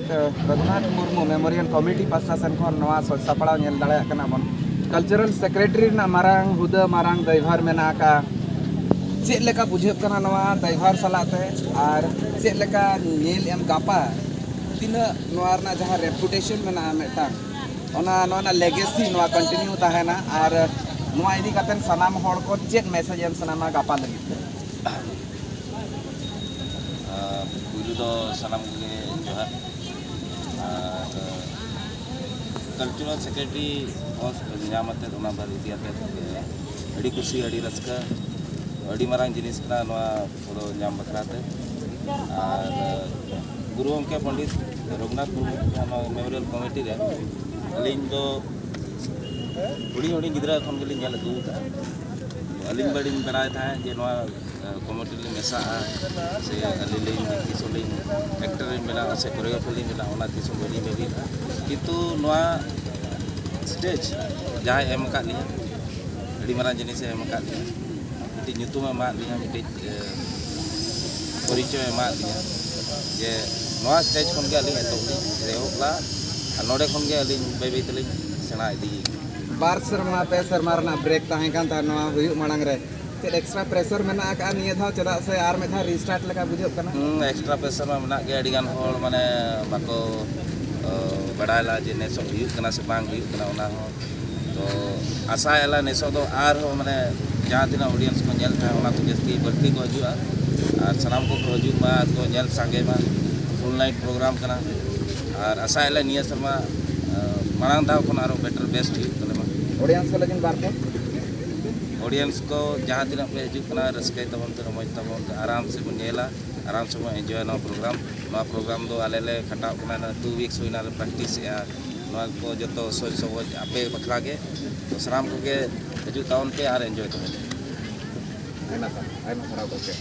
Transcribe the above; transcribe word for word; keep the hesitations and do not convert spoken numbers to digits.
Raghunath Murmu memorial committee ᱯᱟᱥᱴᱟ ᱥᱮᱱ ᱠᱷᱚᱱ ᱱᱚᱣᱟ ᱥᱟᱡᱽ ᱥᱟᱯᱲᱟᱣ ᱧᱮᱞ ᱫᱟᱲᱮᱭᱟᱜ ᱠᱟᱱᱟ ᱵᱚᱱ᱾ ᱠᱟᱞᱪᱟᱨᱟᱞ ᱥᱮᱠᱨᱮᱴᱟᱨᱤ ᱨᱮᱱᱟᱜ ᱢᱟᱨᱟᱝ ᱦᱩᱫᱟᱹ, ᱢᱟᱨᱟᱝ ᱫᱟᱭᱵᱷᱟᱨ ᱢᱮᱱᱟᱜ ᱟᱠᱟᱫᱼᱟ᱾ ᱪᱮᱫ ᱞᱮᱠᱟ ᱵᱩᱡᱷᱟᱹᱜ ᱠᱟᱱᱟ ᱱᱚᱣᱟ ᱫᱟᱭᱵᱷᱟᱨ ᱥᱟᱞᱟᱜ ᱛᱮ, ᱟᱨ ᱪᱮᱫ ᱞᱮᱠᱟ ᱧᱮᱞ ᱮᱢ ᱜᱟᱯᱟ ᱛᱤᱱᱟᱹᱜ ᱱᱚᱣᱟ ᱨᱮᱱᱟᱜ ᱡᱟᱦᱟᱸ ᱨᱮᱯᱩᱴᱮᱥᱚᱱ ᱢᱮᱱᱟᱜᱼᱟ ᱢᱤᱫᱴᱟᱝ, ᱚᱱᱟ, ᱱᱚᱣᱟ ᱨᱮᱱᱟᱜ ᱞᱮᱜᱮᱥᱤ ᱱᱚᱣᱟ ᱠᱚᱱᱴᱤᱱᱤᱭᱩ ᱛᱟᱦᱮᱱᱟ, ᱟᱨ ᱱᱚᱣᱟ ᱤᱫᱤ ᱠᱟᱛᱮ ᱥᱟᱱᱟᱢ ᱦᱚᱲ ᱠᱚ ᱪᱮᱫ ᱢᱮᱥᱮᱡᱽ ᱮᱢ ᱥᱟᱱᱟᱢᱟ ᱜᱟᱯᱟ ᱞᱟᱹᱜᱤᱫ ᱛᱮ? ᱟᱨ ᱯᱩᱭᱞᱩ ᱫᱚ ᱥᱟᱱᱟᱢ ᱠᱚᱜᱮ ᱡᱚᱦᱟᱨ᱾ ᱟᱨ ᱠᱟᱞᱪᱟᱨᱟᱞ ᱥᱮᱠᱨᱮᱴᱟᱨᱤ ᱯᱳᱥᱴ ᱧᱟᱢ ᱟᱛᱮᱫ, ᱚᱱᱟ ᱵᱟᱨ ᱤᱫᱤ ᱟᱛᱮᱫ ᱟᱹᱰᱤ ᱠᱩᱥᱤ, ᱟᱹᱰᱤ ᱨᱟᱹᱥᱠᱟᱹ, ᱟᱹᱰᱤ ᱢᱟᱨᱟᱝ ᱡᱤᱱᱤᱥ ᱠᱟᱱᱟ ᱱᱚᱣᱟ ᱠᱚᱫᱚ ᱧᱟᱢ ᱵᱟᱠᱷᱨᱟ ᱛᱮ᱾ ᱟᱨ ᱜᱩᱨᱩ ᱜᱚᱢᱠᱮ ᱯᱚᱱᱰᱤᱛ ᱨᱚᱜᱷᱩᱱᱟᱛᱷ ᱢᱩᱨᱢᱩ ᱱᱚᱣᱟ ᱢᱮᱢᱳᱨᱤᱭᱟᱞ ᱠᱚᱢᱤᱴᱤ ᱨᱮ ᱟᱹᱞᱤᱧ ᱫᱚ ᱦᱩᱰᱤᱧ ᱦᱩᱰᱤᱧ ᱜᱤᱫᱽᱨᱟᱹ ᱠᱷᱚᱱ ᱜᱮᱞᱤᱧ ᱧᱮᱞ ᱟᱹᱜᱩ ᱟᱠᱟᱫᱼᱟ᱾ ᱟᱹᱞᱤᱧ ᱵᱟᱹᱞᱤᱧ ᱵᱟᱲᱟᱭ ᱛᱟᱦᱮᱸᱫ ᱡᱮ ᱱᱚᱣᱟ ᱠᱚᱢᱤᱴᱤ ᱞᱤᱧ ᱢᱮᱥᱟᱜᱼᱟ, ᱥᱮ ᱟᱹᱞᱤᱧ ᱞᱤᱧ ᱛᱤᱥᱚᱜ ᱞᱤᱧ ᱮᱠᱴᱟᱨ ᱞᱤᱧ ᱵᱮᱱᱟᱜᱼᱟ ᱥᱮ ᱠᱳᱨᱤᱭᱳᱜᱨᱟᱯᱷᱟᱨ ᱞᱤᱧ ᱵᱮᱱᱟᱜᱼᱟ, ᱚᱱᱟ ᱛᱤᱥ ᱦᱚᱸ ᱵᱟᱹᱞᱤᱧ ᱵᱷᱟᱹᱵᱤ ᱞᱮᱫᱟ᱾ ᱠᱤᱱᱛᱩ ᱱᱚᱣᱟ ᱥᱴᱮᱡᱽ ᱡᱟᱦᱟᱸᱭ ᱮᱢ ᱟᱠᱟᱫ ᱞᱤᱧᱟ, ᱟᱹᱰᱤ ᱢᱟᱨᱟᱝ ᱡᱤᱱᱤᱥᱮ ᱮᱢ ᱟᱠᱟᱫ ᱞᱤᱧᱟ, ᱢᱤᱫᱴᱤᱡ ᱧᱩᱛᱩᱢᱮ ᱮᱢᱟᱫ ᱞᱤᱧᱟ, ᱢᱤᱫᱴᱤᱡ ᱮ, ᱯᱚᱨᱤᱪᱚᱭ ᱮᱢᱟᱫ ᱞᱤᱧᱟ, ᱡᱮ ᱱᱚᱣᱟ ᱥᱴᱮᱡᱽ ᱠᱷᱚᱱ ᱜᱮ ᱟᱹᱞᱤᱧ ᱮᱛᱚᱦᱚᱵ ᱞᱤᱧ ᱮᱦᱚᱵ ᱞᱮᱫᱟ, ᱟᱨ ᱱᱚᱰᱮ ᱠᱷᱚᱱ ᱜᱮ ᱟᱹᱞᱤᱧ ᱵᱟᱹᱭ ᱵᱟᱹᱭ ᱛᱮᱞᱤᱧ ᱥᱮᱬᱟ ᱤᱫᱤᱭᱮᱫᱟ᱾ ᱵᱟᱨ ᱥᱮᱨᱢᱟ, ᱯᱮ ᱥᱮᱨᱢᱟ ᱨᱮᱱᱟᱜ ᱵᱨᱮᱠ ᱛᱟᱦᱮᱸ ᱠᱟᱱ ᱛᱟᱦᱮᱸ ᱱᱚᱣᱟ ᱦᱩᱭᱩᱜ ᱢᱟᱲᱟᱝ ᱨᱮ᱾ ᱪᱮᱫ ᱮᱠᱥᱴᱨᱟ ᱯᱨᱮᱥᱟᱨ ᱢᱮᱱᱟᱜ ᱟᱠᱟᱫᱼᱟ ᱱᱤᱭᱟᱹ ᱫᱷᱟᱣ, ᱪᱮᱫᱟᱜ ᱥᱮ ᱟᱨ ᱢᱤᱫ ᱫᱷᱟᱣ ᱨᱤᱥᱴᱟᱨᱴ ᱞᱮᱠᱟ ᱵᱩᱡᱷᱟᱹᱜ ᱠᱟᱱᱟ? ᱦᱩᱸ, ᱮᱠᱥᱴᱨᱟ ᱯᱨᱮᱥᱟᱨ ᱢᱟ ᱢᱮᱱᱟᱜ ᱜᱮ᱾ ᱟᱹᱰᱤ ᱜᱟᱱ ᱦᱚᱲ ᱢᱟᱱᱮ ᱵᱟᱠᱚ, ᱚ, ᱵᱟᱲᱟᱭ ᱞᱟ ᱡᱮ ᱱᱮᱥᱚᱜ ᱦᱩᱭᱩᱜ ᱠᱟᱱᱟ ᱥᱮ ᱵᱟᱝ ᱦᱩᱭᱩᱜ ᱠᱟᱱᱟ, ᱚᱱᱟ ᱦᱚᱸ᱾ ᱛᱚ ᱟᱥᱟᱭᱟᱞᱮ ᱱᱮᱥᱚᱜ ᱫᱚ ᱟᱨᱦᱚᱸ ᱢᱟᱱᱮ ᱡᱟᱦᱟᱸ ᱛᱤᱱᱟᱹᱜ ᱚᱰᱤᱭᱮᱱᱥ ᱠᱚ ᱧᱮᱞ ᱛᱟᱦᱮᱸᱫ, ᱚᱱᱟ ᱠᱚ ᱡᱟᱹᱥᱛᱤ ᱵᱟᱹᱲᱛᱤ ᱠᱚ ᱦᱤᱡᱩᱜᱼᱟ, ᱟᱨ ᱥᱟᱱᱟᱢ ᱠᱚᱠᱚ ᱦᱤᱡᱩᱜ ᱢᱟ ᱟᱨ ᱠᱚ ᱧᱮᱞ ᱥᱟᱸᱜᱮ ᱢᱟ᱾ ᱯᱷᱩᱞ ᱱᱟᱭᱤᱴ ᱯᱨᱳᱜᱨᱟᱢ ᱠᱟᱱᱟ, ᱟᱨ ᱟᱥᱟᱭᱟᱞᱮ ᱱᱤᱭᱟᱹ ᱥᱮᱨᱢᱟ, ᱟ, ᱢᱟᱲᱟᱝ ᱫᱷᱟᱣ ᱠᱷᱚᱱ ᱟᱨᱚ ᱵᱮᱴᱟᱨ ᱵᱮᱥᱴ ᱦᱩᱭᱩᱜ ᱛᱟᱞᱮ ᱢᱟ᱾ ᱚᱰᱤᱭᱮᱱᱥ ᱠᱚ ᱞᱟᱹᱜᱤᱫ ᱵᱟᱨ ᱯᱮ ᱚᱰᱤᱭᱮᱱᱥ ᱠᱚ ᱡᱟᱦᱟᱸ ᱛᱤᱱᱟᱹᱜ ᱯᱮ ᱦᱤᱡᱩᱜ ᱠᱟᱱᱟ, ᱨᱟᱹᱥᱠᱟᱹᱭ ᱛᱟᱵᱚᱱ ᱯᱮ, ᱨᱚᱢᱚᱡᱽ ᱛᱟᱵᱚᱱ ᱯᱮ, ᱟᱨᱟᱢ ᱥᱮ ᱵᱚᱱ ᱧᱮᱞᱟ, ᱟᱨᱟᱢ ᱥᱮ ᱵᱚᱱ ᱮᱱᱡᱚᱭᱟ ᱱᱚᱣᱟ ᱯᱨᱳᱜᱨᱟᱢ᱾ ᱱᱚᱣᱟ ᱯᱨᱳᱜᱨᱟᱢ ᱫᱚ ᱟᱞᱮ ᱞᱮ ᱠᱷᱟᱴᱟᱣ ᱠᱟᱱᱟ, ᱴᱩ ᱩᱭᱤᱠᱥ ᱦᱩᱭᱱᱟ ᱞᱮ ᱯᱨᱮᱠᱴᱤᱥ ᱮᱫᱼᱟ᱾ ᱱᱚᱣᱟ ᱠᱚ ᱡᱚᱛᱚ ᱥᱚᱡᱽ ᱥᱚᱵᱚᱡᱽ ᱟᱯᱮ ᱵᱟᱠᱷᱨᱟ ᱜᱮ᱾ ᱛᱚ ᱥᱟᱱᱟᱢ ᱠᱚᱜᱮ ᱦᱤᱡᱩᱜ ᱛᱟᱵᱚᱱ ᱯᱮ ᱟᱨ ᱮᱱᱡᱚᱭ ᱛᱟᱵᱚᱱ ᱯᱮ᱾ ᱟᱭᱢᱟ ᱥᱟᱨᱦᱟᱣ, ᱟᱭᱢᱟ ᱥᱟᱨᱦᱟᱣ ᱜᱚᱢᱠᱮ᱾